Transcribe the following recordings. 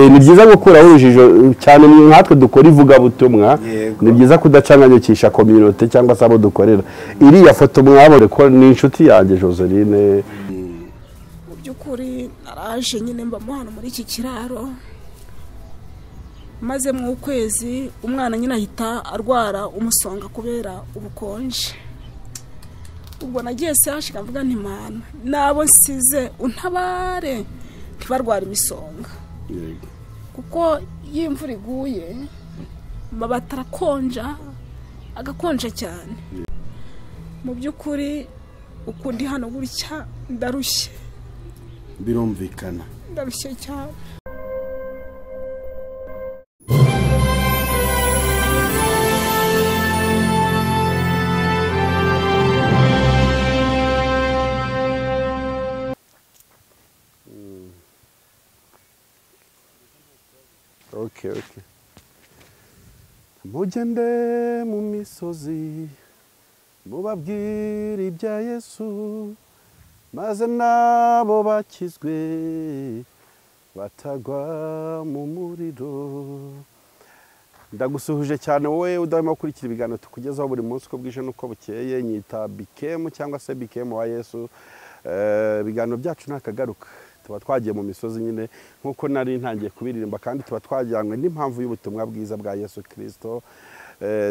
Ni byiza gukuraho urujijo cyane nkatwe dukora ivugabutumwa. Ni byiza kudacanganyikisha community cyangwa se abo dukorera. Iriya foto mwabone ko ni inshuti yanjye Joseline. Mu by'ukuri naraje nyine mbamo hano muri iki kiraro, maze mu kwezi umwana nyine ahita arwara umusonga kubera ubukonje. Ubwo nagiye sehashika mvuga nti Mana nabo nsize untabare ntibarwara imisonga, kuko iyo imvura iguye amabati arakonja, agakonja cyane. Mu by'ukuri uko ndi hano gutya ndarushye, birumvikana ndarushye cyane. Okay. Mugende mu misozi mubabwire ibya Yesu, maze nabo bakizwe batagwa mu muriro. Ndagusuhuje cyane wowe udahwema gukurikira ibiganiro tukugezaho buri munsi uko bwije n'uko bukeye. Nyita Bikemu cyangwa se Bikemu wa Yesu. Ibiganiro byacu ntakagaruka, tuba twagiye mu misozi nyine nkuko nari ntangiye kubiririmba, kandi tuba twajyanywe n'impamvu y'ubutumwa bwiza bwa Yesu Kristo.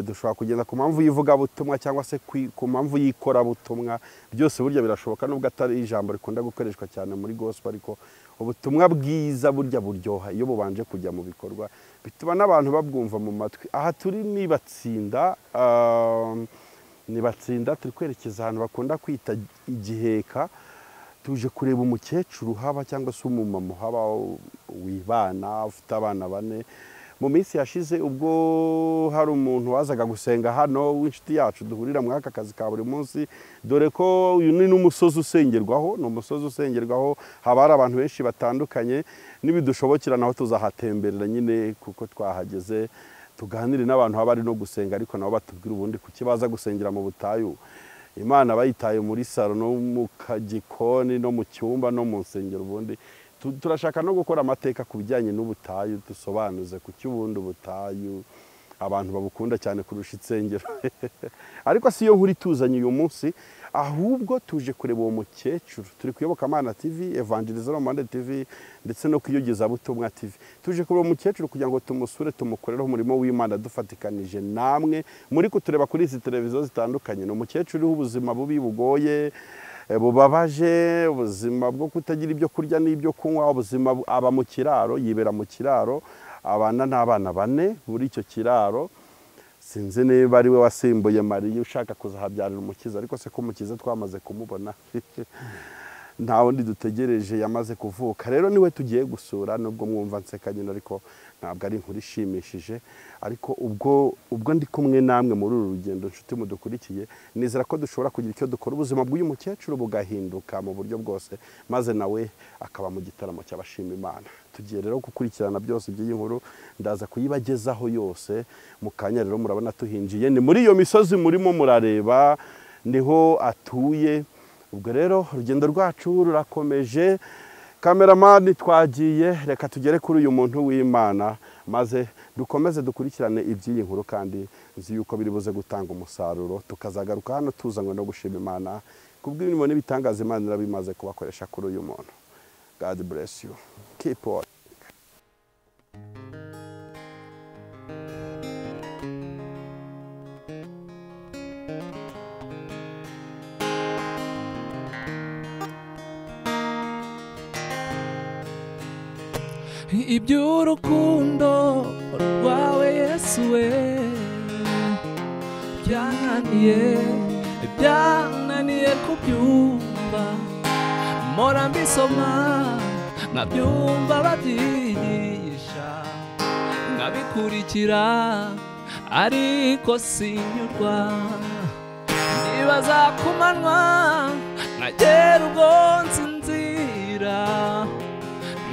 Dushobora kugenda ku mpamvu y'ivugabutumwa cyangwa se ku mpamvu y'ikorabutumwa, byose burya birashoboka nubwo atari ijambo rikunda gukoreshwa cyane muri gospel, ariko ubutumwa bwiza burya buryoha iyo bubanje kujya mu bikorwa, bituma n'abantu babwumva mu matwi. Aha turi nibatsinda, nibatsinda turi kwerekeza ahantu bakunda kwita Igiheka. Tuje kureba umukecuru haba cyangwa se umumama haba wibana ufite abana bane. Mu minsi yashize ubwo hari umuntu wazaga gusenga hano w'inshuti yacu duhurira muri aka kazi ka buri munsi, dore ko uyu ni n'umusozi usengerwaho, ni umusozi usengerwaho, haba hari abantu benshi batandukanye. Nibidushobokera naho tuzahatemberera nyine kuko twahageze tuganire n'abantu haba ari no gusenga, ariko nabo batubwira ubundi kuki baza gusengera mu butayu. Imana bayitaye muri salo no mu kagikoni no mu cyumba no mu nsengero. Ubundi turashaka no gukora amateka ku bijyanye n'ubutayu, dusobanuze kuki ubundi ubutayu abantu babukunda cyane kurusha insengero. Ariko si yo nkuru ituzanye uyu munsi, ahubwo tuje kureba uwo mukecuru. Turi kuyoboka Mana TV, Evangelization Monde TV ndetse no Kuyogezabutumwa TV. Tuje kureba umukecuru kugira ngo tumusure, tumukorereho umurimo w'Imana dufatikanije namwe muri kutureba kuri izi televiziyo zitandukanye. Ni umukecuru w'ubuzima bubi bugoye, bubabaje, ubuzima bwo kutagira ibyo kurya n'ibyo kunywa, ubuzima aba mu kiraro, yibera mu kiraro, abana n'abana bane muri icyo kiraro. Sinzi niba ari we wasimbuye Mariya ushaka kuzahabyarira umukiza, ariko se ko umukiza twamaze kumubona nta wundi dutegereje, yamaze kuvuka. Rero niwe tugiye gusura, nubwo mwumva nseka nyine, ariko ntabwo ari inkuru ishimishije. Ariko ubwo ndi kumwe namwe muri uru rugendo nshuti mudukurikiye, nizera ko dushobora kugira icyo dukora ubuzima bw'uyu mukecuru bugahinduka mu buryo bwose, maze nawe akaba mu gitaramo cy'abashima Imana. Tugiye rero gukurikirana byose by'iyi nkuru, ndaza kuyibagezaho yose mu kanya. Rero murabona tuhinjiye ni muri iyo misozi murimo murareba, niho atuye. Ubwo rero urugendo rwacu rurakomeje. Kameramani twagiye, reka tugere kuri uyu muntu w'Imana maze dukomeze dukurikirane iby'iyi nkuru, kandi nzi yuko biri buze gutanga umusaruro, tukazagaruka hano tuzanywe no gushima Imana kubw'imirimo n'ibitangaza Imana irabimaze kubakoresha kuri uyu muntu. God bless you. Keep on. Iby'urukundo rwawe Yesu we byananiye kubyumva, mpora mbisoma nkabyumva babyigisha nkabikurikira, ariko sinyurwa. Nibaza ku manywa nkagera ubwo nsinzira,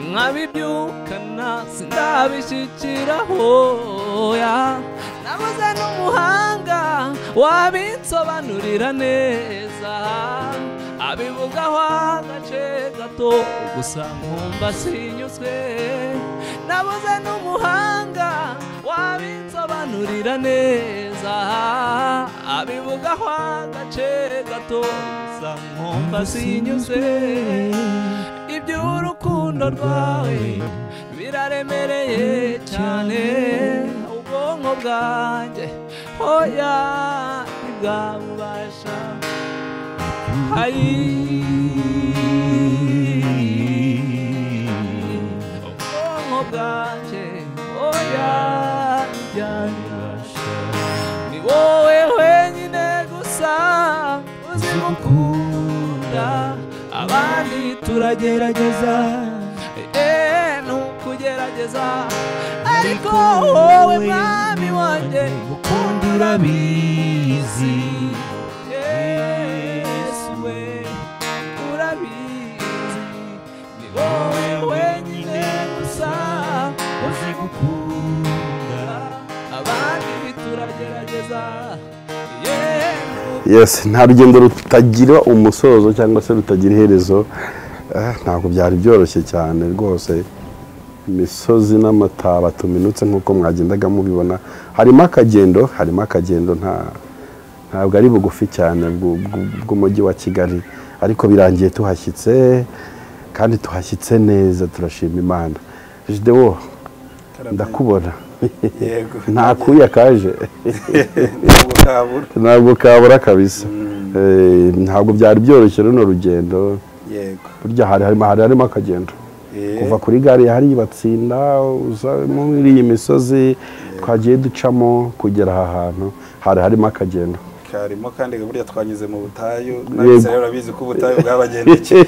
nkabibyukana sindabishyikiraho. Nabuze n'umuhanga wabinsobanurira neza, Abivugaho agace gato gusa nkumva sinyuzwe. Nabuze n'umuhanga wabinsobanurira neza. Abivugaho agace gato gusa nkumva sinyuzwe. Iby'urukundo rwawe biraremereye cyane, ubwonko bwanjye hoya ntibwabubasha. Ayi, ubwonko bwanjye hoya ntibwabubasha. Ni wowe wenyine gusa uzi gukunda, abandi turagerageza, nukugerageza, ariko wowe mwami wanjye gukunda urabizi. Yesu we urabizi, ni wowe wenyine gusa uzi gukunda, abandi turagerageza. Yes, nta rugendo rutagira umusozo cyangwa se rutagira iherezo. Ntabwo byari byoroshye cyane rwose. Imisozi n'amataba tuminutse nk'uko mwagendaga mubibona, harimo akagendo, harimo akagendo, ntabwo ari bugufi cyane bw'umujyi wa Kigali, ariko birangiye tuhashyitse kandi tuhashyitse neza, turashima Imana. Jidewo, ndakubona. Yego. Nta kuya kaje. Ntabwo kabura. Ntabwo kabura kabisa. Ntabwo byari byoroshye runo rugendo. Yego. Burya hari harimo akagendo. Kuva kuri gare hari Batsinda uza muri iyi misozi twagiye ducamo kugera aha hantu hari harimo akagendo. Karimo kandi burya twanyuze mu butayu, n'Abisirayeli urabizi ko ubutayu bwabagendekeye.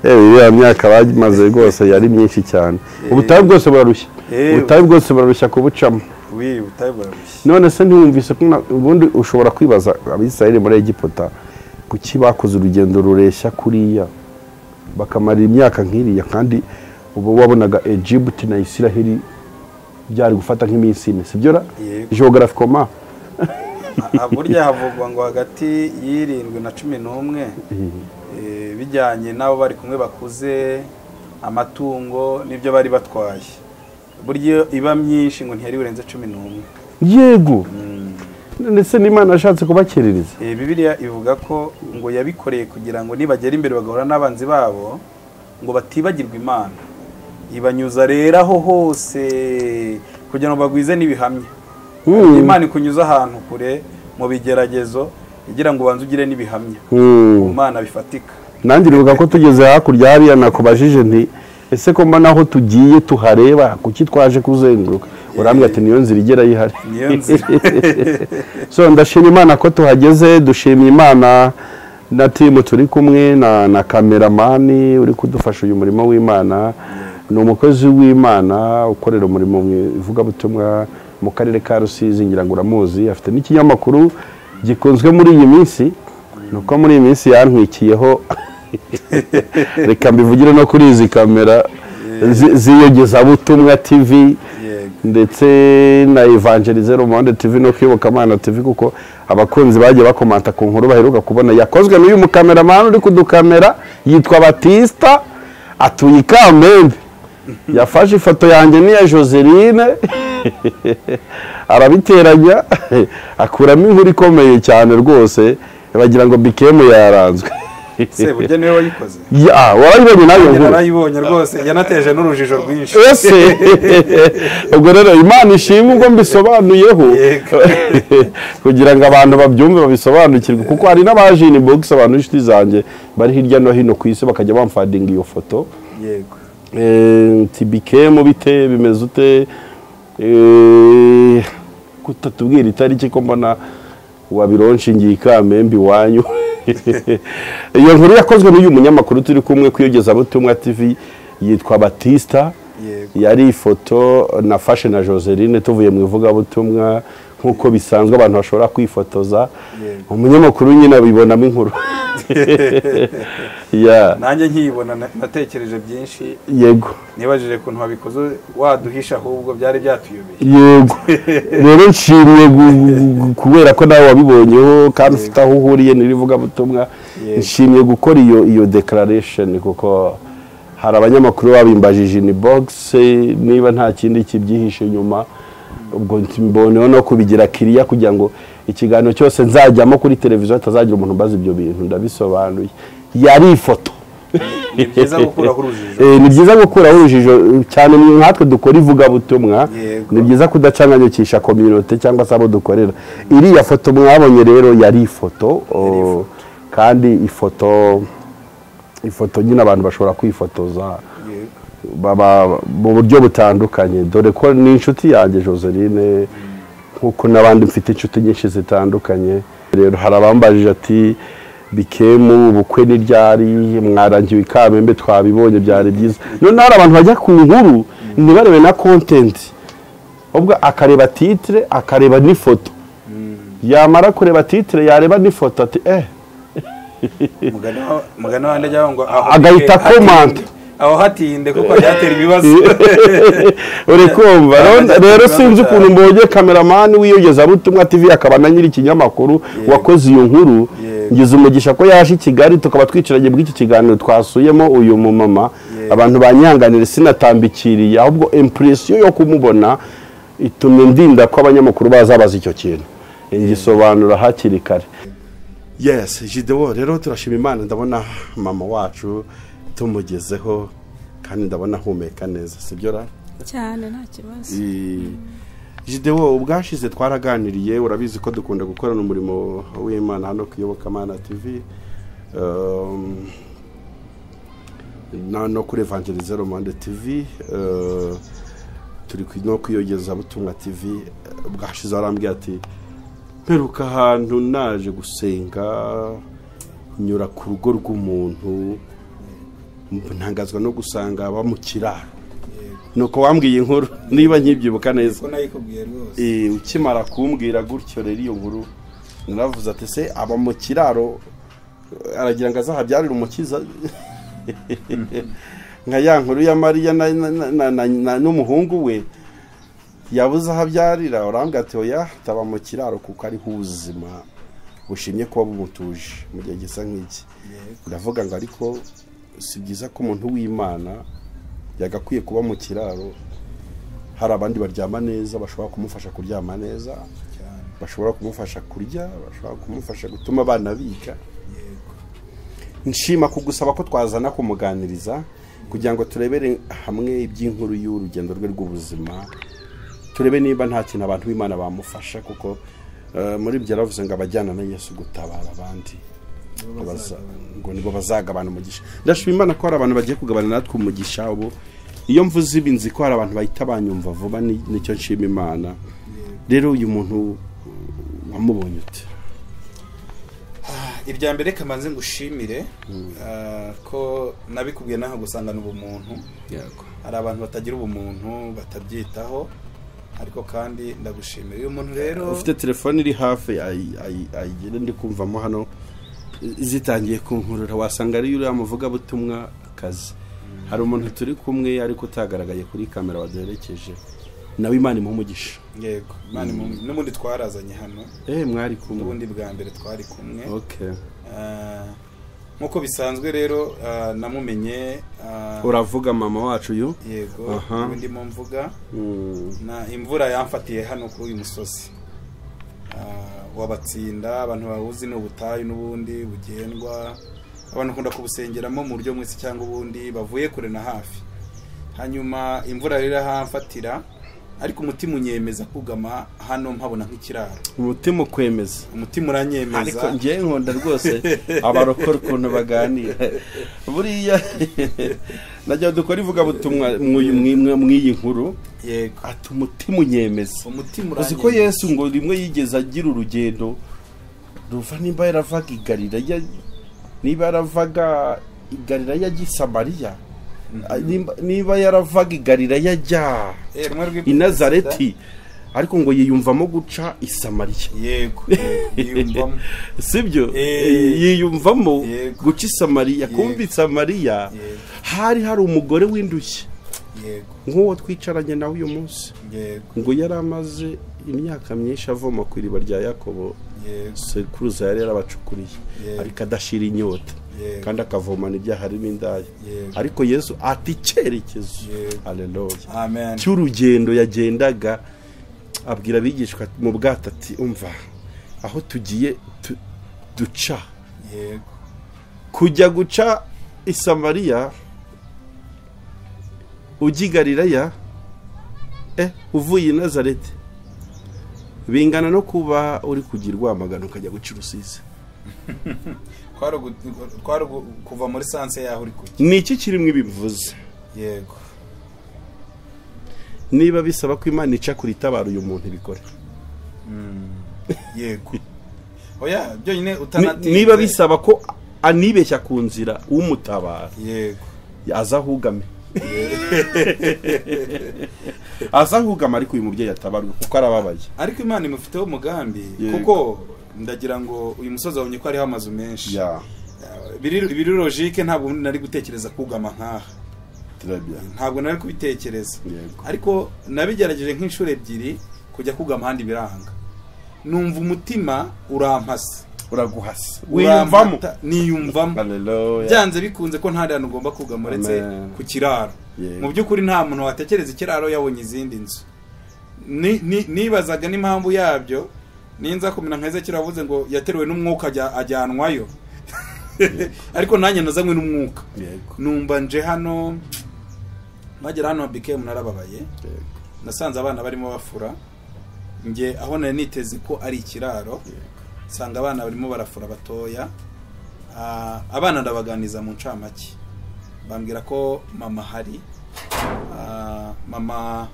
Iriya myaka bamaze rwose yari myinshi cyane. Ubutayu bwose burarushya. Ubutayu bwose burarushya kubucamo. Oui, ubutayu burarushya. None se ntiwumvise ko ubundi ushobora kwibaza Abisirayeli muri Egiputa kuki bakoze urugendo rureshya kuriya bakamara imyaka nk'iriya, kandi ubu wabonaga Egypt na Isiraheli byari gufata nk'iminsi ine, sibyo ra? Geographiquement burya havugwa ngo hagati y'irindwi na 11 bijyanye n'abo bari kumwe bakuze, amatungo n'ibyo bari batwaye, burya iba myinshi ngo ntiyari burenze 11. Yego. Ndetse n'Imana yashatse kubakerereza. Bibiliya ivuga ko ngo yabikoreye kugira ngo nibagera imbere bagahura n'abanzi babo ngo batibagirwa Imana. Ibanyuza rero aho hose kugira ngo bagwize n'ibihamya. Imana ikunyuza ahantu kure mu bigeragezo igira ngo ubanze ugire n'ibihamya. Imana bifatika. Nanjye nibuka ko tugeze hakurya hariya nakubajije nti ese ko mbona aho tugiye tuhareba kuki twaje kuzenguruka? Urambwira ati niyo nzira igera yihari. Niyo nzira. So ndashima Imana ko tuhageze, dushimye Imana na timu turi kumwe na kameramani uri kudufasha uyu murimo w'Imana. Ni umukozi w'Imana ukorera umurimo mu ivugabutumwa mu karere ka Rusizi, ngira ngo uramuzi, afite n'ikinyamakuru gikunzwe muri iyi minsi. Nuko muri iyi minsi yantwikiyeho, reka mbivugire no kuri izi kamera z'iyogezabutumwa TV ndetse na Evangelize Monde TV no Kwibukamana TV, kuko abakunzi bagiye bakomanta ku nkuru baheruka kubona yakozwe n'uyu mukameramani uri kudukamera, yitwa Batista, atuye i Kamembe. Yafashe ifoto yanjye n'iya Joseline arabiteranya akuramo inkuru ikomeye cyane rwose, bagira ngo Bikemu yaranzwe. Se burya niwe wayikoze? Ya, warayibonye nayo nkuru? Narayibonye rwose, yanateje n'urujijo rwinshi. Ese ubwo rero Imana ishimwe ubwo mbisobanuyeho kugira ngo abantu babyumve babisobanukirwe, kuko hari n'abaje inbox abantu inshuti zanjye bari hirya no hino ku isi bakajya bamfadinga iyo foto. Yego. Bikemu bite bimeze ute, kutatubwira itariki ko mbona wabironshingiye i Kamembe iwanyu. Iyo nkuru yakozwe n'uyu munyamakuru turi kumwe kwiyogezabutumwa TV yitwa Batista. Yari ifoto nafashe na Joseline tuvuye mu ivugabutumwa Nk'uko bisanzwe abantu bashobora kwifotoza, umunyamakuru nyine abibonamo inkuru. Nanjye nkiyibona natekereje byinshi. Yego. Nibajije kuntu wabikoze waduhisha, ahubwo byari byatuyobeye. Yego. Rero nshimye kubera ko nawe wabibonyeho kandi ufite aho uhuriye n'irivugabutumwa. Nshimye gukora iyo declaration kuko hari abanyamakuru babimbajije in box niba nta kindi kibyihishe nyuma. Ubwo mboneho no kubigira kiriya kugira ngo ikiganiro cyose nzajyamo kuri televiziyo hatazagira umuntu mbaza ibyo bintu, ndabisobanuye. Yari ifoto. Ni byiza gukuraho urujijo. Ni byiza gukuraho urujijo cyane nkatwe dukora ivugabutumwa. Ni byiza kudacanganyukisha community cyangwa se abo dukorera. Iriya foto mwabonye rero yari ifoto, kandi ifoto nyine abantu bashobora kwifotoza baba mu buryo butandukanye, dore ko ni inshuti yanjye Joseline nkuko n'abandi mfite inshuti nyinshi zitandukanye. Rero hari abambajije ati bikemu ubukwe ni ryari, mwarangiwe ikamembe twabibonye byari byiza. None hari abantu bajya ku nkuru ntibarebe na content, ubwo akareba titre akareba n'ifoto, yamara kureba titre yareba n'ifoto ati mugani wande ajya ngo agahita comment aho hatinde kuko byatera ibibazo. Uri kumva rero sinzi ukuntu mbonye cameraman w'iyogezabutumwa TV akaba na nyiri ikinyamakuru wakoze iyo nkuru. Ngize umugisha ko yaje i Kigali tukaba twicaranye bw'iki kiganiro twasuyemo uyu mumama. Abantu banyanganire sinatambikiriye, ahubwo impression yo kumubona itumye ndinda ko abanyamakuru bazabaza icyo kintu, ngisobanura hakiri kare. Yes, Gideon, rero turashima Imana, ndabona mama wacu tumugezeho kandi ndabona ahumeka neza, sibyo ra? Cyane nta kibazo. Gideon, ubwashize twaraganiriye, urabizi ko dukunda gukorana umurimo w'Imana hano ku Iyobokamana TV, no kuri Evangelize Romande TV, turi no kwiyogezabutumwa TV. Ubwashize arambwiye ati mperuka ahantu naje gusenga nyura ku rugo rw'umuntu ntangazwa no gusanga aba mu kiraro. Nuko wambwiye inkuru niba nkibyibuka neza. Ko nayikubwiye rwose. Ukimara kumbwira gutyo rero iyo nkuru naravuze ati se aba mu kiraro aragira ngo azahabyarire umukiza nka ya nkuru ya Mariya n'umuhungu we yabuze ahabyarira. Urambwira ati oya taba mu kiraro kuko ari ubuzima bushimye kuba bumutuje mu gihe gisa nk'iki. Ndavuga ngo ariko si byiza ko umuntu w'Imana yagakwiye kuba mu kiraro, hari abandi baryama neza bashobora kumufasha kuryama neza, bashobora kumufasha kurya, bashobora kumufasha gutuma abana biga. Nshima kugusaba ko twazana kumuganiriza kugira ngo turebere hamwe iby'inkuru y'urugendo rwe rw'ubuzima, turebe niba nta kintu abantu b'Imana bamufasha, kuko muri ibyo yaravuze ngo abajyana na Yesu gutabara abandi ngo nibo bazagabana umugisha. Ndashima Imana ko hari abantu bagiye kugabana natwe umugisha. Ubu iyo mvuze ibi nzi ko hari abantu bahita banyumva vuba, nicyo nshima Imana. Rero uyu muntu wamubonye ute? Irya mbere kamanze ngushimire ko nabikubwiye naho gusangana ubumuntu. Hari abantu batagira ubumuntu batabyitaho, ariko kandi ndagushimira. Uyu muntu rero ufite telefone iri hafi ayigire ndi kumvamo hano zitangiye kunkurura, wasanga ari uriya muvuga butumwa kazi. Hari umuntu turi kumwe ariko utagaragaye kuri kamera waduherekeje, nawe Imana imuhe umugisha. Yego, Imana imuhe. N'ubundi twarazanye hano. Mwari kumwe. N'ubundi bwa mbere twari kumwe. Okay. Nkuko bisanzwe rero namumenye. Uravuga mama wacu uyu? Yego, ubundi mo mvuga. Na imvura yamfatiye hano kuri uyu musozi wabatsinda, abantu bawuzi ni ubutayu n'ubundi bugendwa, abantu bakunda kubusengeramo mu buryo mwese cyangwa ubundi bavuye kure na hafi. Hanyuma imvura rero hamfatira, ariko umutima unyemeza kugama hano mpabona nk'ikiraro. Umutima ukwemeza. Umutima uranyemeza. Ariko ngiye nkunda rwose abarokora ukuntu baganira. Buriya najya dukora ivuga butumwa mw'iyi nkuru. Yego. Ati umutima unyemeza. Umutima uranyemeza. Uzi ko Yesu ngo rimwe yigeze agira urugendo ruva nimba yaravaga i Galilaya, niba yaravaga i Galilaya ajya i Samariya, niba yaravaga i Galilaya ajya i Nazareti, Ariko ngo yiyumvamo guca i Samariya. Yego, yiyumvamo. Sibyo? Yiyumvamo guca i Samariya. Kumva i Samariya hari hari umugore w'indushyi. Yego. Nk'uwo twicaranye nawe uyu munsi. Yego. Ngo yari amaze imyaka myinshi avoma ku iriba rya Yakobo. Yego. Sekuruza yari yarabacukuriye. Ariko adashira inyota. Kandi akavomana ibyaha harimo indaya. Ariko Yesu ati icyerekezo. Haleluya. Amen. Cy'urugendo yagendaga abwira abigishwa mu bwato ati umva aho tugiye duca. Yego. Kujya guca i Samariya ujya i Galilaya uvuye i Nazareti bingana no kuba uri kugira Rwamagana ukajya guca i Rusizi. Kwari kuva muri sanse yaho uri kujya. Ni iki kirimo ibivuze? Yego. Niba bisaba ko Imana ica kuri itabara uyu muntu ibikore. Yego. Oya byonyine utanatinze. Niba bisaba ko anibeshya ku nzira umutabara. Yego. Aza ahugame. Aza ahugame ariko uyu mubyeyi atabarwe kuko arababaye. Ariko Imana imufiteho umugambi kuko ndagira ngo uyu musozi wabonye ko hariho amazu menshi. Biri logique ntabwo nari gutekereza kugama nkaha. Ntabwo nari kubitekereza. Ariko nabigerageje nk'inshuro ebyiri kujya kugama ahandi biranga. Numva umutima urampasa. Uraguhasa. Wiyumvamo. Niyumvamo. Byanze bikunze ko nta hantu ugomba kugama uretse ku kiraro. Mu by'ukuri nta muntu watekereza ikiraro yabonye izindi nzu. Nibazaga n'impamvu yabyo. Ninza kumena nka Ezekiel avuze ngo yateruwe n'umwuka ajyanwayo. Ariko nanjye nazanywe n'umwuka. Numva nje hano bagera hano BKM narababaye. Nasanze abana barimo bafura. Nge aho nari niteze ko ari ikiraro. Sanga abana barimo barafura batoya. Abana ndabaganiza mu ncamake. Bambwira ko mama hari. Mama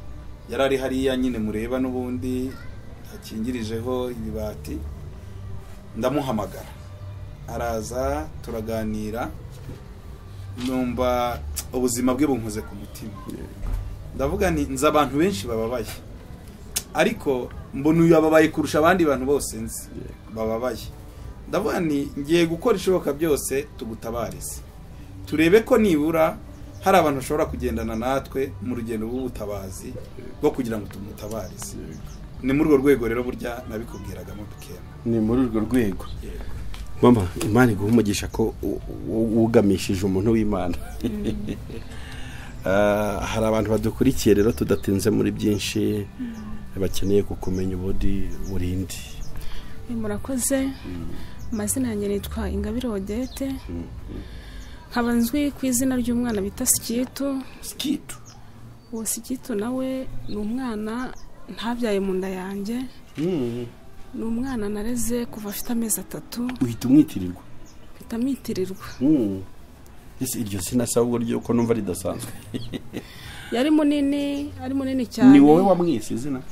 yarari hariya nyine mureba n'ubundi akingirijeho ibibati. Ndamuhamagara araza turaganira. Numva ubuzima bwe bunkoze ku mutima. Ndavuga nti nzi abantu benshi bababaye, ariko mbona uyu ababaye kurusha abandi bantu bose nzi bababaye. Ndavuga nti ngiye gukora ishoboka byose tugutabarize, turebe ko nibura hari abantu bashobora kugendana natwe mu rugendo rw'ubutabazi bwo kugira ngo tumutabarize. Ni muri urwo rwego rero burya nabikubwiraga mu BKM. Ni muri urwo rwego. Mama, Imana iguhe umugisha ko ugamishije umuntu w'Imana. Hari abantu badukurikiye rero tudatinze muri byinshi bakeneye kukumenya ubundi burindi. Murakoze. Amazina yanjye nitwa Ingabire Odette. Nkaba nzwi ku izina ry'umwana bita Sikitu. Sikitu. Uwo Sikitu nawe ni umwana ntabyaye mu nda yanjye. Ni umwana nareze kuva afite amezi 3. Uhita umwitirirwa? Mpita mwitirirwa. Ese iryo zina se ahubwo ryo ko numva ridasanzwe? Yari munini, ari munini cyane. Ni wowe wamwise izina?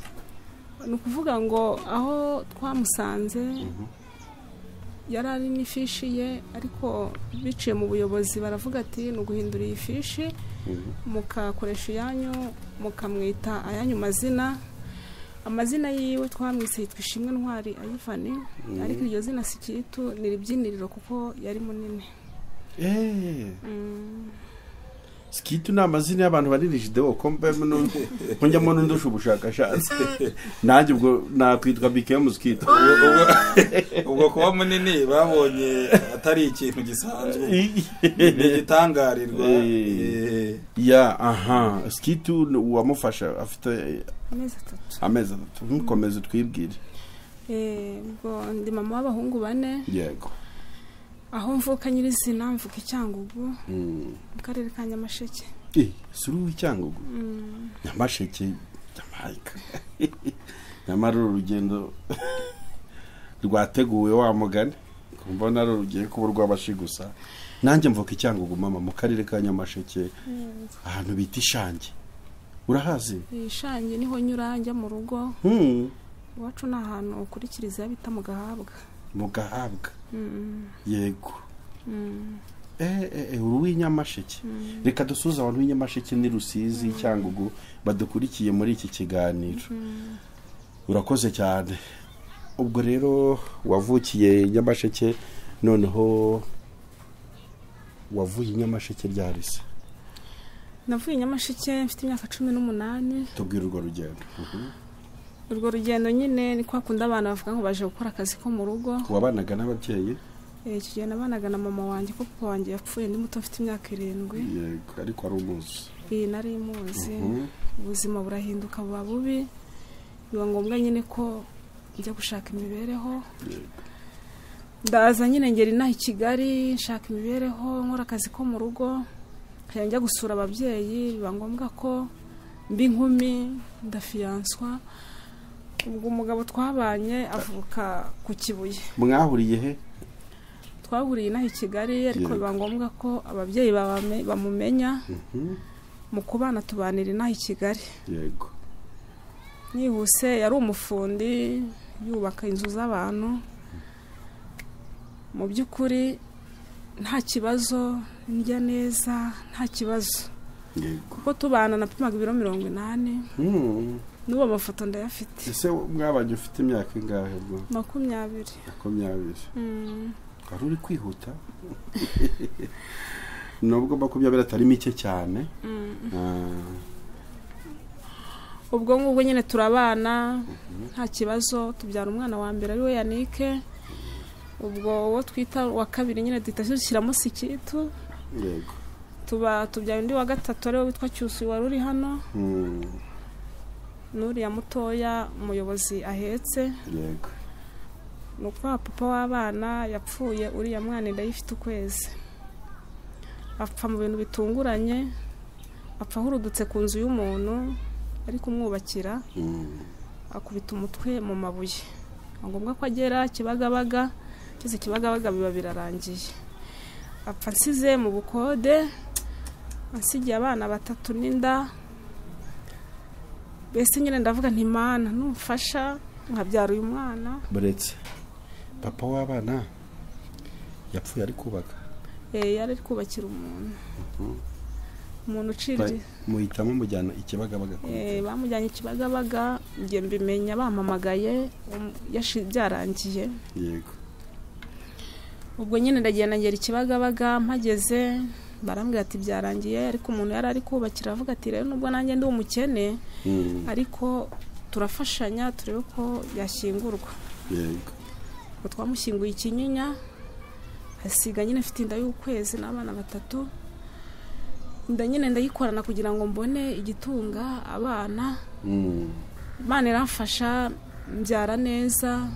Ni ukuvuga ngo aho twamusanze yari ari n'ifishi ye, ariko biciye mu buyobozi baravuga ati ni uguhindura iyi fishi mukakoresha iyanyu mukamwita ayanyu mazina. Amazina yiwe twamwise yitwa Ishimwe Ntwari Ayivani, ariko iryo zina Sikitu ni ribyiniriro kuko yari munini. Sikitu ni amazina y'abantu banini jideo ko njya mbona ndusha ubushakashatsi. Nanjye ubwo nakwitwa BKM Sikitu. Ubwo kuba munini babonye atari ikintu gisanzwe. Ni igitangarirwa. Ya aha Sikitu wamufasha afite amezi 3. Amezi 3. Nkomeze twibwire. Ubwo ndi mama w'abahungu 4. Yego. Aho mvuka nyirizina mvuka i Cyangugu mu karere ka Nyamasheke. Suru Cyangugu. Nyamasheke Jamaica. Nyamara urugendo rwateguwe wa mugani kumbona ari urugiye kuba rwabashi gusa. Nanjye mvuka i Cyangugu mama mu karere ka Nyamasheke ahantu bita Ishange. Urahazi? Ishange niho nyura njya mu rugo. Iwacu ni ahantu ukurikiriza bita mu Gahabwa. Mu Gahabwa. Yego. Uri Nyamasheke. Reka dusuze abantu b'Inyamasheke ni Rusizi Cyangugu badukurikiye muri iki kiganiro. Urakoze cyane. Ubwo rero wavukiye Nyamasheke, noneho wavuye Nyamasheke ryari se? Navuye Nyamasheke mfite imyaka 18. Tubwire urwo rugendo. Urwo rugendo nyine ni kwa kundi abana bavuga ngo baje gukora akazi ko mu rugo. Wabanaga n'ababyeyi? Icyo gihe nabanaga na mama wanjye kuko papa wanjye yapfuye ndi muto mfite imyaka 7. Yego, ariko ari umuzi. Nari muzi. Ubuzima burahinduka buba bubi, biba ngombwa nyine ko njya gushaka imibereho. Ndaza nyine ngera inaha i Kigali nshaka imibereho, nkora akazi ko mu rugo, nkajya njya gusura ababyeyi, biba ngombwa ko mba inkumi, ndafiyanswa. Ubwo umugabo twabanye avuka ku Kibuye. Mwahuriye he? Twahuriye inaha i Kigali, ariko biba ngombwa ko ababyeyi bamumenya. Mu kubana tubanira inaha i Kigali. Yego. Nihuse yari umufundi yubaka inzu z'abantu. Mu by'ukuri nta kibazo, ndya neza, nta kibazo. Yego. Kuko tubana napimaga ibiro 80. N'ubu amafoto ndayafite. Ese mwabanye ufite imyaka ingahe bwo? 20. 20. Wari uri kwihuta? Nubwo 20 atari mike cyane. Ubwo ngubwo nyine turabana nta kibazo, tubyara umwana wa mbere ari we Yannick. Ubwo uwo twita wa kabiri nyine duhita dushyiramo Sikitu. Yego. Tuba tubyara undi wa gatatu ari we witwa Cyusu wari uri hano. Nuriya mutoya umuyobozi ahetse. Yego. Nuko papa w'abana yapfuye uriya mwana inda yifite ukwezi. Apfa mu bintu bitunguranye, apfa ahurudutse ku nzu y'umuntu ari kumwubakira, akubita umutwe mu mabuye. Ngombwa ko agera Kibagabaga, kize Kibagabaga biba birarangiye. Apfa nsize mu bukode, ansigiye abana batatu n'inda. Mbese nyine ndavuga nti Mana numfasha nkabyara uyu mwana. Buretse papa w'abana yapfuye ari kubaka. Yari ari kubakira umuntu. Umuntu uciriye. Muhitamo mujyana Ikibagabaga. Bamujyanye Ikibagabaga, ngiye mbimenya bampamagaye byarangiye. Yego. Ubwo nyine ndagenda ngera Ikibagabaga, mpageze barambwira ati byarangiye, ariko umuntu yari ari kubakira avuga ati rero nubwo nanjye ndi umukene, ariko turafashanya turebe ko yashyingurwa. Yego. Ubwo twamushyinguye Ikinyinya, hasiga nyine mfite inda y'ukwezi n'abana batatu. Inda nyine ndayikorana kugira ngo mbone igitunga abana. Imana iramfasha mbyara neza,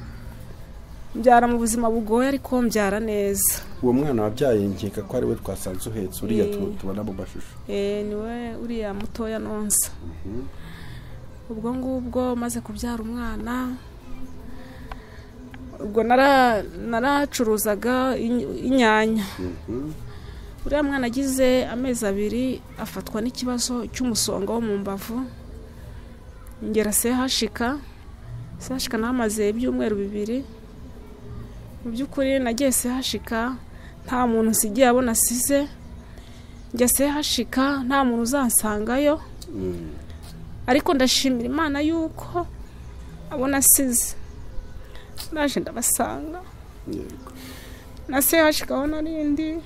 mbyara mu buzima bugoye ariko mbyara neza. Uwo mwana wabyaye nkeka ko ari we twasanze uhetse uriya tubona mu mashusho. Niwe uriya mutoya nonsa. Ubwo ngubwo maze kubyara umwana, ubwo naracuruzaga inyanya. Uriya mwana agize amezi 2 afatwa n'ikibazo cy'umusonga wo mu mbavu. Ngera sehashika namaze ibyumweru 2. Mu by'ukuri nagiye sehashika nta muntu nsigiye abona asize. Njya sehashika nta muntu uzansangayo. Ariko ndashimira Imana yuko abona asize. Naje ndabasanga. Yego. Na sehashika aho narindi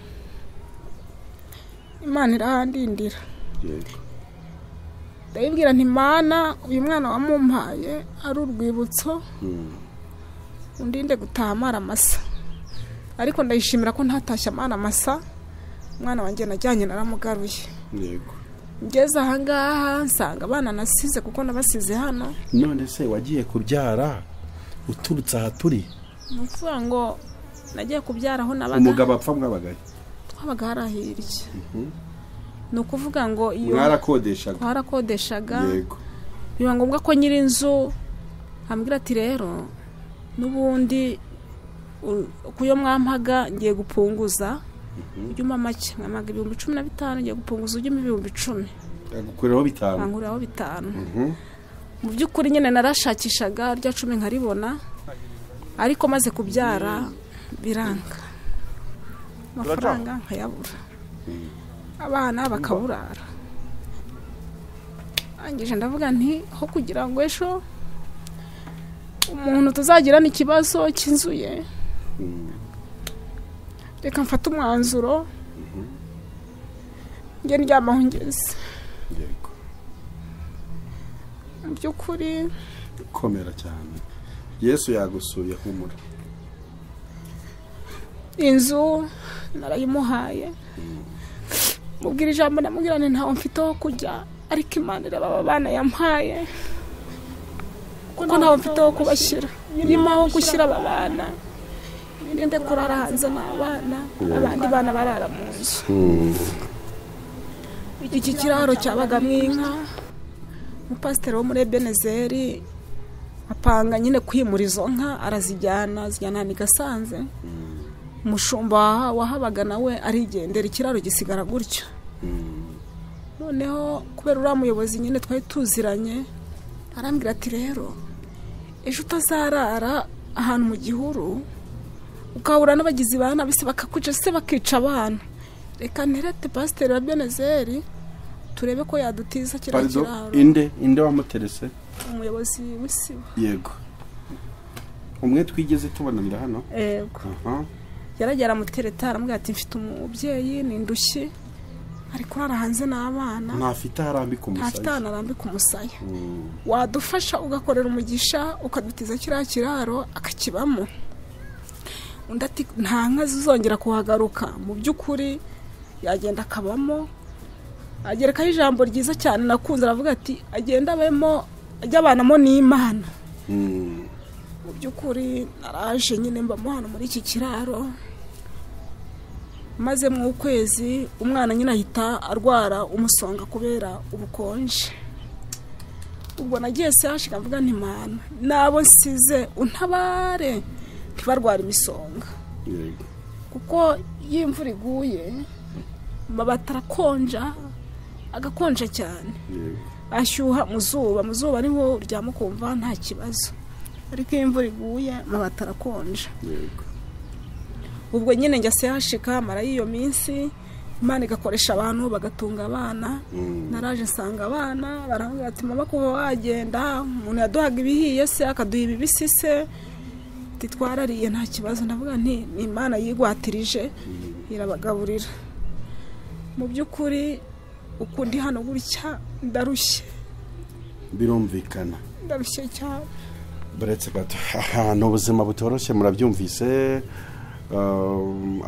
Imana irahandindira. Yego. Ndayibwira nti Mana uyu mwana wamumpaye ari urwibutso. Undinde gutaha amara masa. Ariko ndayishimira ko ntatashye amara masa. Umwana wanjye najyanye naramugaruye. Yego. Ngeze aha ngaha nsanga abana nasize kuko nabasize hano. None se wagiye kubyara uturutse aha turi? Ni ukuvuga ngo nagiye kubyara aho nabaga. Umugabo apfa mwabagaye? Twabaga harahirye. Ni ukuvuga ngo iyo mwarakodeshaga. Twarakodeshaga. Yego. Biba ngombwa ko nyiri inzu ambwira ati rero n'ubundi kuyo mwampaga ngiye gupunguza ujyuma make, mwamaga 15,000 ngiye gupunguza ujyuma 10,000. Agukuriraho 5. Ankuraho 5. Mu by'ukuri nyine narashakishaga rya 10 nkaribona, ariko maze kubyara biranga. Amafaranga nkayabura. Abana bakaburara. Angije ndavuga nti ho kugira ngo ejo Umuntu tuzagirana ikibazo cy'inzu ye, reka mfate umwanzuro njye ndyamaho ngeze. Yego. Mu by'ukuri komera cyane, Yesu yagusuye, humura. Inzu narayimuhaye, mubwira ijambo, ndamubwira nti ntawe mfite ho kujya, ariko Imana irababa abana yampaye, kuko ntawe mfite ho kubashyira, irimo aho gushyira aba bana, ninde kurara hanze n'abana, abandi bana barara mu nzu. Iki kiraro cyabagamo inka, umupasiteri wo muri Ebenezeri apanga nyine kwimura izo nka, arazijyana azijyana i Gasanze. Umushumba wahabaga nawe arigendera, ikiraro gisigara gutyo. Noneho kubera uriya muyobozi nyine twari tuziranye, arambwira ati rero ejo utazarara ahantu mu gihuru ukahura n'abagizi ba nabi se bakakwica se bakica abana, reka nterete pasiteri wa Ebenezeri turebe ko yadutiza kiriya kiraro. Inde wamuterese? Umuyobozi w'isibo. Yego, umwe twigeze tubonanira hano. Yego. Yaragera amutereta, aramubwira ati mfite umubyeyi ni indushyi, ari kurara hanze n'abana, ntafite aharambika umusaya, ntafite ahantu arambika umusaya, wadufasha ugakorera umugisha ukadutiza kiriya kiraro akakibamo. Undi ati nta nka zizongera kuhagaruka. Mu by'ukuri yagenda akabamo, agerekaho ijambo ryiza cyane nakunze, aravuga ati agenda abemo, ajya abanamo n'Imana. Mu by'ukuri naraje nyine mbamo hano muri iki kiraro, maze mu kwezi umwana nyine ahita arwara umusonga kubera ubukonje. Ubwo nagiye sehashika mvuga nti Mana nabo nsize untabare ntibarwara imisonga. Yego. Kuko iyo imvura iguye amabati arakonja, agakonja cyane. Yego. Ashyuha mu zuba niho uryama ukumva nta kibazo, ariko iyo imvura iguye amabati arakonja. Yego. Ubwo nyine njya sehashika mara y'iyo minsi, Imana igakoresha abantu bagatunga abana. Naraje nsanga abana barambwira ati mama kuva wagenda umuntu yaduhaga ibihiye se akaduha ibibisi se, titwarariye nta kibazo. Ndavuga nti ni Imana yigwatirije irabagaburira. Mu by'ukuri uko ndi hano gutya ndarushye, Birumvikana, ndarushye cyane. Buretse gato, ahantu ubuzima butoroshye murabyumvise.